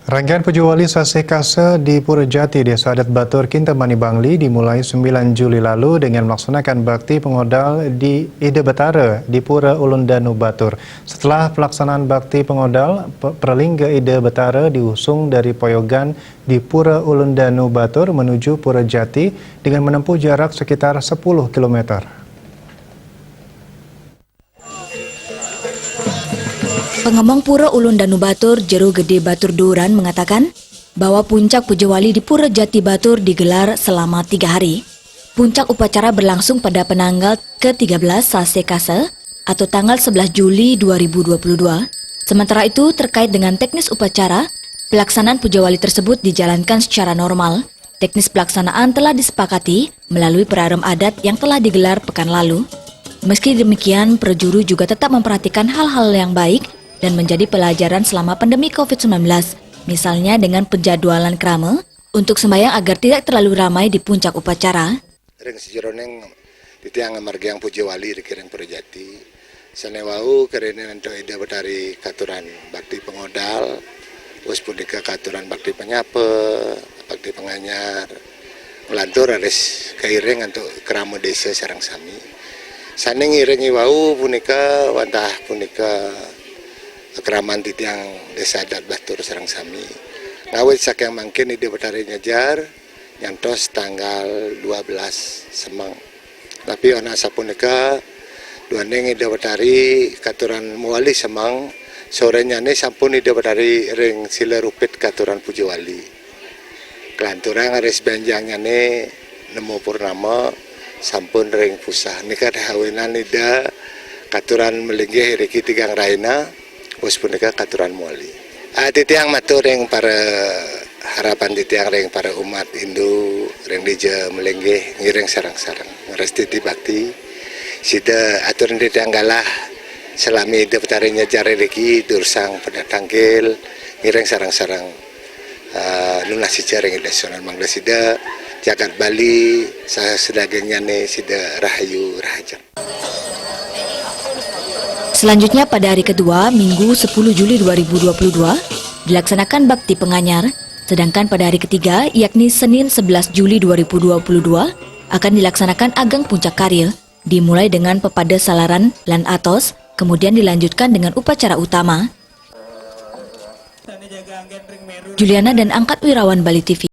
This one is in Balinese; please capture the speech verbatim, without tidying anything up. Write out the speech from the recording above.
Rangkaian Puja Wali Sasih Kasa di Pura Jati, Desa Adat Batur, Kintamani, Bangli, dimulai sembilan Juli lalu dengan melaksanakan bakti pengodal di Ida Betara di Pura Ulun Danu Batur. Setelah pelaksanaan bakti pengodal, pe-, perlingga Ida Betara diusung dari poyogan di Pura Ulun Danu Batur menuju Pura Jati dengan menempuh jarak sekitar sepuluh kilometer. Pengemong Pura Ulun Danu Batur, Jero Gede Batur Duran, mengatakan bahwa puncak Puja Wali di Pura Jati Batur digelar selama tiga hari. Puncak upacara berlangsung pada penanggal ke tiga belas Sasih Kasa atau tanggal sebelas Juli dua ribu dua puluh dua. Sementara itu, terkait dengan teknis upacara, pelaksanaan Puja Wali tersebut dijalankan secara normal. Teknis pelaksanaan telah disepakati melalui perarem adat yang telah digelar pekan lalu. Meski demikian, prajuru juga tetap memperhatikan hal-hal yang baik dan menjadi pelajaran selama pandemi covid sembilan belas, misalnya dengan penjadwalan krama untuk sembahyang agar tidak terlalu ramai di puncak upacara. Ring sajeroning titiang ngamargiang Puja Wali riki ring Pura Jati, sane wau karene antuk Ida Betari katuran bakti pangodal, wus punika katuran bakti panyapa, bakti panganyar, nglantur raris kairing antuk krama desa sareng sami. Sane ngiring i wau punika wantah punika akraman titiang Desa Adat Batur sareng sami. Ngawit saking mangkin Ida Betari nyejar nyantos tanggal dua belas Semeng. Tapi ana sapunika, duaning Ida Betari katuran mawali Semeng, sorenyane sampun Ida Betari ring sila rupit katuran Puja Wali. Kalanturang raris benjangnyane nemu purnama sampun ring pusah. Nika awinan Ida katuran malinggih riki tigang rahina, wus punika katuran mawali. Ah, titiang matur ring para harapan titiang ring para umat Hindu, ring dija malinggih ngiring sareng-sareng. Ngrastiti bakti, sida aturin titiang galah salami Ida Betari nyejar riki, dursang pada tangkil, ngiring sareng-sareng, ah, nunas ica ring Ida Sunan Mangda Sida, jagat Bali, saha sadagingnyane sida rahayu rahajeng. Selanjutnya, pada hari kedua, Minggu sepuluh Juli dua ribu dua puluh dua, dilaksanakan bakti penganyar, sedangkan pada hari ketiga, yakni Senin sebelas Juli dua ribu dua puluh dua, akan dilaksanakan Ageng Puncak Karya, dimulai dengan pepada salaran lan atos, kemudian dilanjutkan dengan upacara utama. Juliana dan Angkat Wirawan, Bali T V.